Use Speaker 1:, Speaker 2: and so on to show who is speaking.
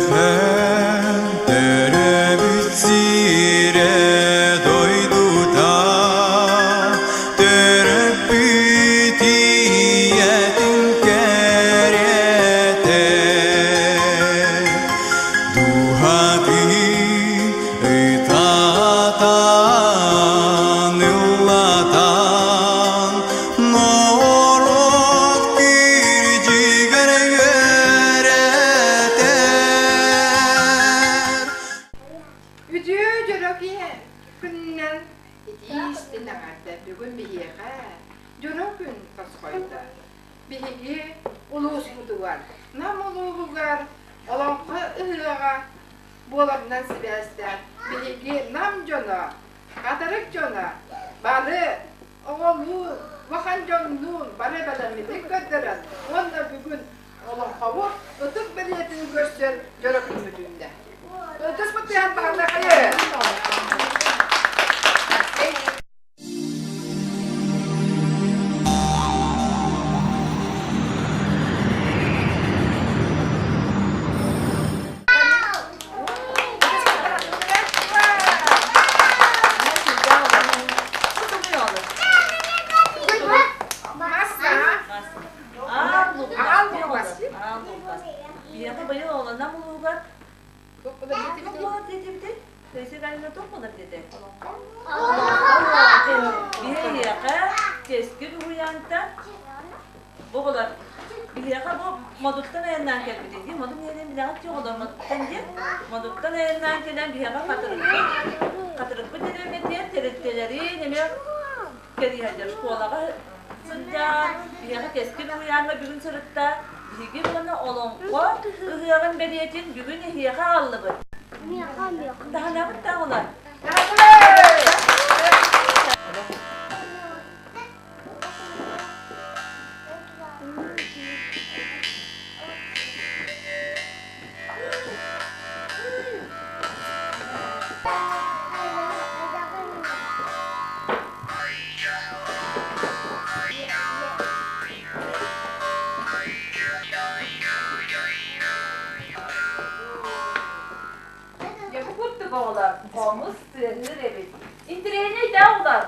Speaker 1: Үөһээ төрөөбүт сирэ дойдута төрөппүт ийэтин кэриэтэ дууһатын ытатан ыллатан Норуот кирдьигэр үөрэтэр.
Speaker 2: Үтүө дьоро киһи күнүнэн итии-истин эҕэрдэ бүгүн биһиэхэ дьоро күн тосхойдо. Биһиги улууспутугар, Нам улууһугар Олоҥхо ыһыаҕа буоларынан сибээстээн биһиги Нам дьоно, Хатырык дьоно бары оҕолуун, улахан дьоннуун бары бэлэммитин көрдөрөн уонна бүгүн олоҥхобут ытык бэлиэтин көрсөн дьоро күммүт үүннэ. Ытыспыт тыаһын баҕарыахайы!
Speaker 3: Биһиэхэ быйыл олонам улуугар туох диэтибитий? Фестивальна туох буолар диэтэ? Биһиэхэ Кэскил уһуйаантан Бу оҕолор биһиэхэ бу Модуттан айаннаан кэлбитин дии. Модун диэн билэҕит дии оҕолор Модуттан диэн. Модуттан айаннаан кэлэн биһиэхэ Хатырыкпыт Хатырыкпыт дэриэбинэтигэр тэрилтэлэрин эмиэ кэриһэллэр. Школаҕа сылдьан биһиэхэ Кэскил уһуйааҥҥа бүгүн сырытта. Биһиги уонна Олоҥхо ыһыаҕын бэлиэтин бүгүн эһиэхэ аҕаллыбыт. Таһынабыт да оҕолор? Дьэ бу курдук оҕолор, хомус тыаһыыр эбит. Интэриэһинэй да оҕолор?